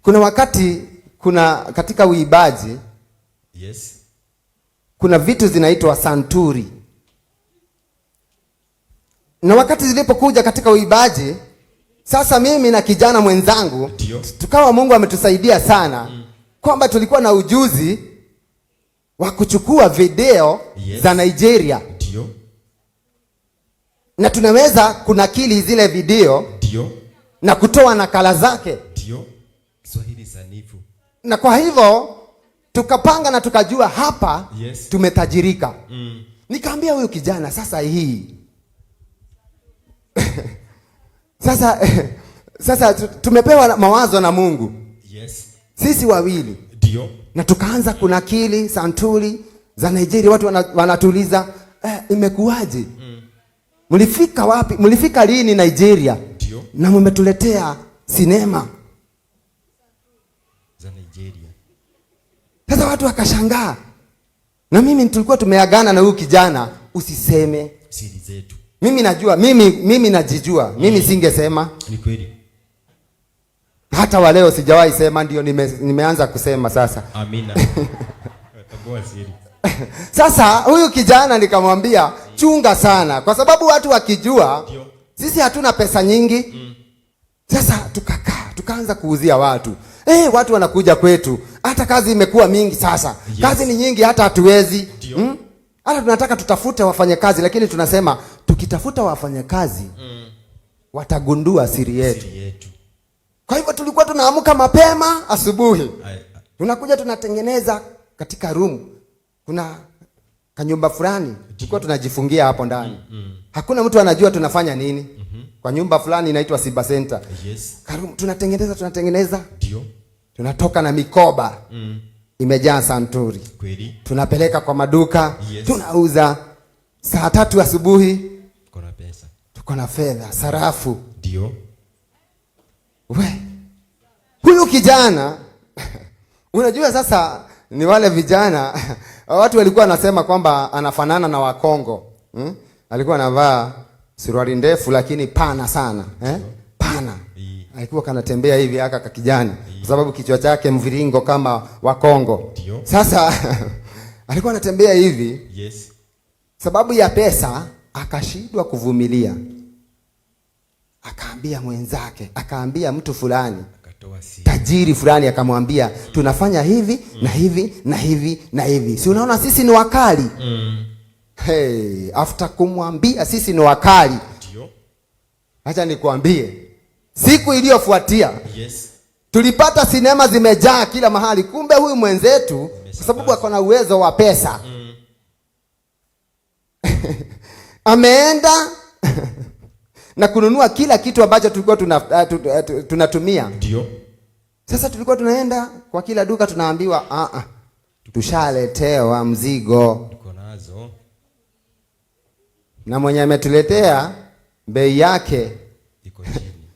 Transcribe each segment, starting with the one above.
Kuna wakati kuna katika uibaji kuna vitu zinaitwa santuri, na wakati zilipokuja katika uibaji, sasa mimi na kijana mwenzangu tukawa, Mungu ametusaidia sana kwamba tulikuwa na ujuzi wa kuchukua video za Nigeria na tunaweza kunakili zile video na kutoa nakala zake. Ndio. Kiswahili sanifu. Na kwa hivyo tukapanga na tukajua hapa tumetajirika. Nikaambia huyu kijana, sasa hii sasa tumepewa mawazo na Mungu. Sisi wawili. Na tukaanza kunakili santuri za Nigeria. Watu wanatuuliza, imekuwaje? Mlifika wapi? Mlifika lini Nigeria? Na mmetuletea sinema za Nigeria. Sasa watu wakashangaa. Na mimi tulikuwa tumeagana na huyu kijana, usiseme siri zetu. Mimi najua, mimi najijua. Mimi singesema. Ni kweli. Hata wa leo sijawahi sema, ndio nimeanza kusema sasa. Amina. Toboa siri. Sasa huyu kijana nikamwambia chunga sana, kwa sababu watu wakijua sisi hatuna pesa nyingi. Sasa tukakaa, tukaanza kuuzia watu. Watu wanakuja kwetu. Hata kazi imekuwa mingi sasa. Kazi ni nyingi hata hatuwezi. Hata tunataka tutafute wafanyakazi, lakini tunasema tukitafuta wafanyakazi watagundua siri yetu. Siri yetu. Kwa hivyo tulikuwa tunaamka mapema asubuhi. Tunakuja tunatengeneza katika room. Kuna kanyumba fulani tulikuwa tunajifungia hapo ndani. Hakuna mtu anajua tunafanya nini. Kwa nyumba fulani inaitwa Siba Center. Karum, tunatengeneza. Tunatoka na mikoba. Imejaa santuri. Tunapeleka kwa maduka, tunauza. Saa 3 asubuhi tuko na pesa. Tuko na fedha, sarafu. We. Huyu kijana unajua sasa ni wale vijana watu walikuwa wanasema kwamba anafanana na Wakongo. Alikuwa anavaa suruali ndefu lakini pana sana, Pana. Alikuwa kanatembea hivi aka kakijani kwa sababu kichwa chake mviringo kama Wakongo. Sasa alikuwa anatembea hivi. Sababu ya pesa akashindwa kuvumilia. Akaambia mwenzake, akaambia mtu fulani, Akatoa siri. Tajiri fulani akamwambia, tunafanya hivi na hivi na hivi na hivi. Si unaona sisi ni wakali? Hey, after kumwambia sisi ni wakali. Acha nikwambie, siku iliyofuatia tulipata sinema zimejaa kila mahali. Kumbe huyu mwenzetu kwa sababu ako na uwezo wa pesa. Ameenda na kununua kila kitu ambacho tulikuwa tunatumia. Sasa tulikuwa tunaenda kwa kila duka tunaambiwa, tushaletewa mzigo. Tuko nazo. Na mwenye ametuletea bei yake iko chini.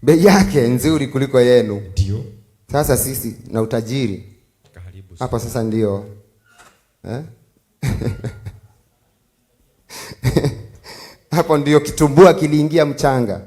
Bei yake nzuri kuliko yenu. Sasa sisi na utajiri. Karibu Hapo sasa ndio. Hapo ndio kitumbua kiliingia mchanga.